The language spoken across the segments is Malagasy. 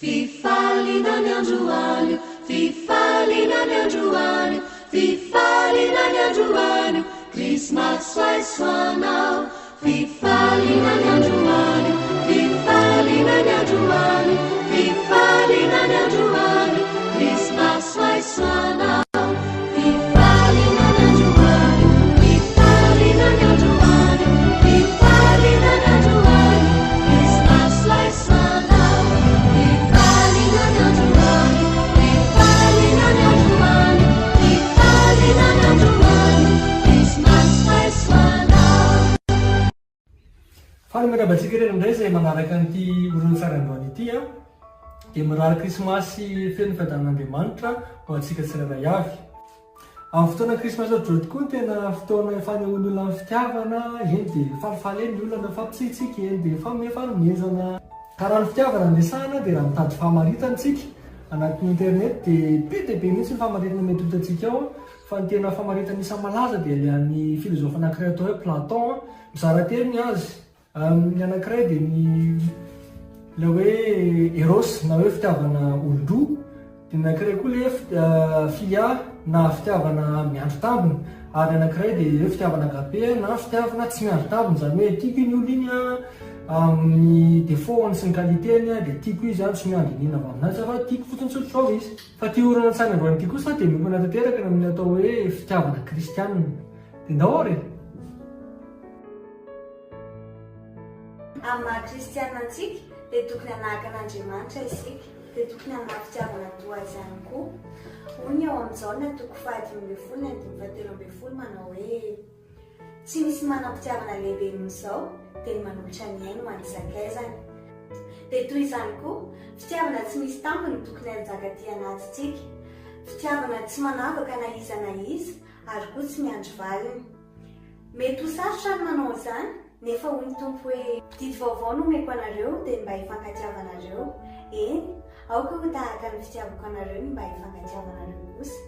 Fifaliana ny androany, fifaliana ny androany, fifaliana ny androany, Krismasy soaisoanao. Fifaliana ny androany, fifaliana ny androany, fifaliana ny androany, Krismasy soaisoanao. Fifaliana ny androany, fifaliana ny androany, fifaliana ny androany, Krismasy soaisoanao. Fifaliana ny androany, fifaliana ny androany, fifaliana ny androany, Krismasy soaisoanao. Faly miarahaba antsika rehetra indray izay manaraka an'ity horonantsary androany ity a. Dia mirary krismasy feno fiadanan'Andriamanitra ho antsika tsirairay avy. Amin'ny fotoana krismasy ohatr'izao tokoa no tena fotoana fanehoan'ny olona ny fitiavana, eny dia falifaly eny ny olona mifampitsikitsiky eny dia mifanome fanomezana. Ka raha ny fitiavana no resahana dia raha mitady fahamaritana isika anatin'ny internet dia be dia be mihitsy ny fahamaritana mety ho hitantsika ao fa ny tena famaritana isan'ny malaza dia ilay an'ny philosophe anankiray atao hoe Platon. Mizara telo ny azy. Ny anankiray dia ny ilay hoe eros na hoe fitiavana olon-droa, dia ny anankiray koa ilay hoe philia na fitiavana miandry tambiny, ary ny anankiray dia hoe fitiavana agape na fitiavana tsy miandry tambiny, izany hoe tiako iny olona iny an, amin'ny défaut-ny sy ny qualité-ny dia tiako izy an, tsy miandry n'inona avy aminazy aho fa tiako fotsiny tsotra izao izy. Fa ity horonantsary androany ity kosa dia miompana tanteraka ny amin'ny atao hoe fitiavana kristianina. Dia ndao ary e! Amin'ny maha kristiana antsika dia tokony hanahaka an'Andriamanitra isika, dia tokony hanana fitiavana toa Azy ihany koa. Hoy ny ao amin'ny Jaona toko faha-15 ny andininy fahatelo ambin'ny folo manao hoe, Tsy misy manam-pitiavana lehibe noho izao, dia ny manolotra ny ainy ho an'ny sakaizany. Dia toy izany koa, fitiavana tsy misy tambiny no tokony hanjaka aty anatintsika. Fitiavana tsy manavaka na iza na iza ary koa tsy miandry valiny. Mety ho sarotra ny manao an'izany, nefa hoy ny Tompo hoe, Didy vaovao no omeko anareo, dia ny mba hifankatiavanareo. Eny, aoka ho tahaka ny fitiavako anareo ny mba hifankatiavanareo kosa.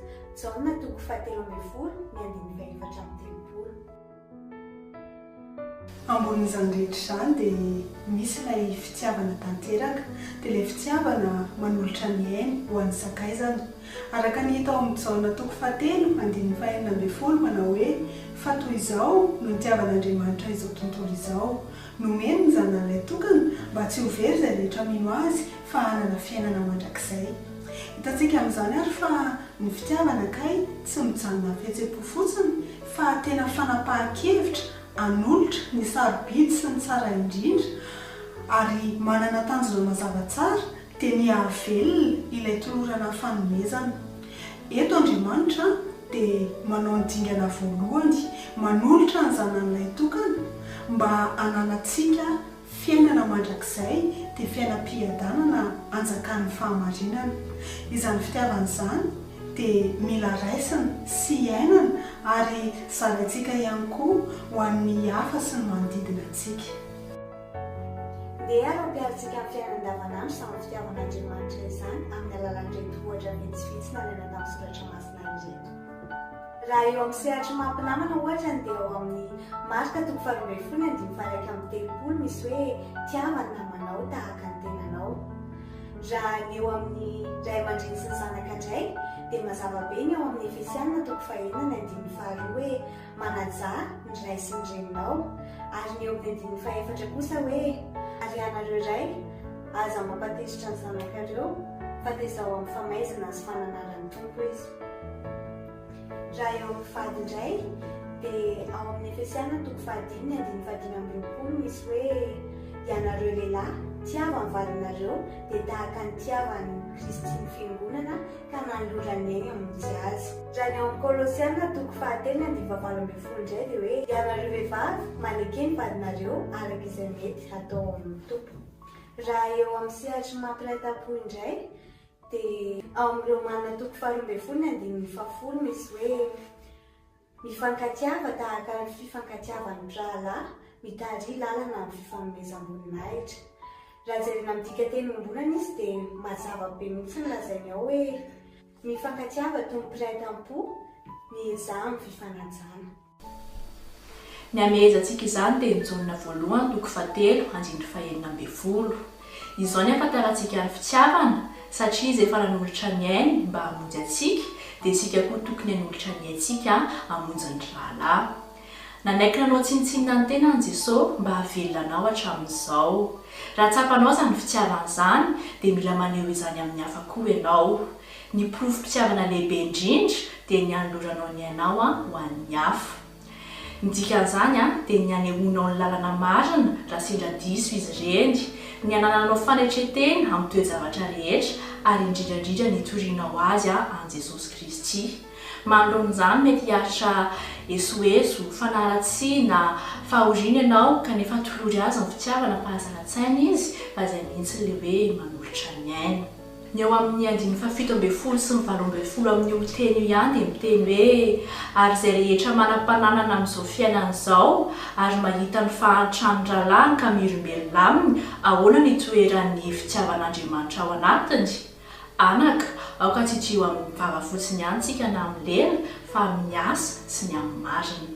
Jaona toko fahatelo ambin'ny folo, ny andininy fahefatra amby telopolo. Ambonin'izany rehetra izany dia misy ilay fitiavana tanteraka, dia ilay fitiavana manolotra ny ainy ho an'ny sakaizany. Araka ny hita ao amin'ny Jaona toko fahatelo andininy fahenina ambin'ny folo manao hoe, Fa toy izao no nitiavan'Andriamanitra izao tontolo izao, nomeny ny Zanany Lahitokana mba tsy ho very izay rehetra mino Azy fa hanana fiainana mandrakizay. Hitantsika amin'izany ary fa ny fitiavana kay tsy mijanona amin'ny fihetsem-po fotsiny fa tena fanapahan-kevitra hanolotra ny sarobidy sy ny tsara indrindra ary manana tanjona mazava tsara dia ny hahavelona ilay tolorana fanomezana. Eto Andriamanitra dia manao ny dingana voalohany, manolotra ny Zanany Lahitokana mba hananantsika Fiainana mandrakizay dia fiainam-piadanana anjakan'ny fahamarinana. Izany fitiavana izany dia mila raisina sy iainana ary zaraintsika ihany koa ho an'ny hafa sy ny manodidina antsika. Ndeha ary ampiharintsika amin'ny fiainana andavanandro izany fitiavan'Andriamanitra izany amin'ny alalan'ireto ohatra vitsivitsy nalaina tamin'ny soratra masina ireto. Raha eo amin'ny sehatry ny maha mpinamana ohatra ny dia ao amin'ny Marka toko faharoa ambin'ny folo ny andininy faha-31 misy hoe tiava ny namanao tahaka ny tenanao. Raha ny eo amin'ny ray aman-dreny sy ny zanaka indray dia mazava be ny ao amin'ny Efesianina toko fahenina ny andininy faharoa hoe manajà ny ray sy ny reninao ary ny eo amin'ny andininy fahefatra kosa hoe ary ianareo ray aza mampatezitra ny zanakareo fa tezao amin'ny famaizana sy fananaran'ny Tompo izy. Raha eo amin'ny vady indray dia ao amin'ny Efesiana toko fahadimy ny andininy fahadimy amby roapolo misy hoe ianareo lehilahy tiava ny vadinareo dia tahaka ny tiavan'i Kristy ny fiangonana ka nanolorany ny ainy hamonjy azy. Raha ny ao amin'ny Kolosiana toko fahatelo ny andininy fahavalo ambin'ny folo indray dia hoe ianareo vehivavy maneke ny vadinareo araka izay mety hatao ao amin'ny Tompo. Raha eo amin'ny sehatry ny mampiray tampo indray Dia ao amin'ny Romana toko faharoa ambin'ny folo ny andininy fahafolo misy hoe, Mifankatiava tahaka ny fifankatiavan'ny mpirahalahy, mitariha lalana amin'ny fifanomezam-boninahitra. Raha jerena amin'ny dikanteny iombonana izy dia mazava be mihitsy ny lazainy ao hoe, Mifankatiava toy ny mpiray tampo, miezaha amin'ny fifanajana. Ny hamehezantsika izany dia ny Jaona voalohany toko fahatelo andininy fahenina ambin'ny folo. Izao ny ahafantarantsika ny fitiavana, satria Izy efa nanolotra ny ainy mba hamonjy antsika, dia isika koa tokony hanolotra ny aintsika hamonjy ny rahalahy. Nanaiky nanao tsinontsinona ny tenany Jesosy mba hahavelona anao hatramin'izao. Raha tsapanao izany fitiavana izany, dia mila maneho izany amin'ny hafa koa ianao. Ny porofom-pitiavana lehibe indrindra dia ny hanoloranao ny ainao ho an'ny hafa. Ny dikan'izany dia ny hanehoanao ny lalana marina raha sendra diso izy ireny, ny hanananao fanetren-tena amin'ny toe-javatra rehetra ary indrindra indrindra ny hitorianao azy an'i Jesosy Kristy. Manoloana izany mety hiaritra esoeso, fanaratsiana, fahoriana ianao kanefa tolory azy ny fitiavana fa aza latsaina izy fa izay mihitsy ilay hoe manolotra ny aina. Ny ao amin'ny andininy fahafito ambin'ny folo sy ny 18 amin'io teny io ihany dia miteny hoe, Ary izay rehetra manam-pananana amin'izao fiainana izao, ary mahita ny fahantran'ny rahalahiny ka mirombelona aminy, ahoana no hitoeran'ny fitiavan'Andriamanitra ao anatiny? Anaka, aoka tsy hitrio amin'ny vava fotsiny ihany tsika na amin'ny lela, fa amin'ny asa sy ny amin'ny marina.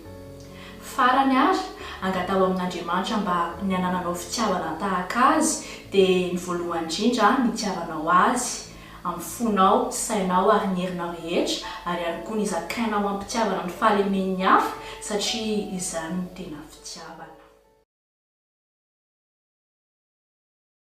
Farany ary, angataho amin'Andriamanitra mba ny hanananao fitiavana tahaka Azy, dia ny voalohany indrindra ny hitiavanao Azy amin'ny fonao, sainao ary ny herinao rehetra, ary ihany koa ny hizakainao amim-pitiavana ny fahalemen'ny hafa, satria izany no tena fitiavana.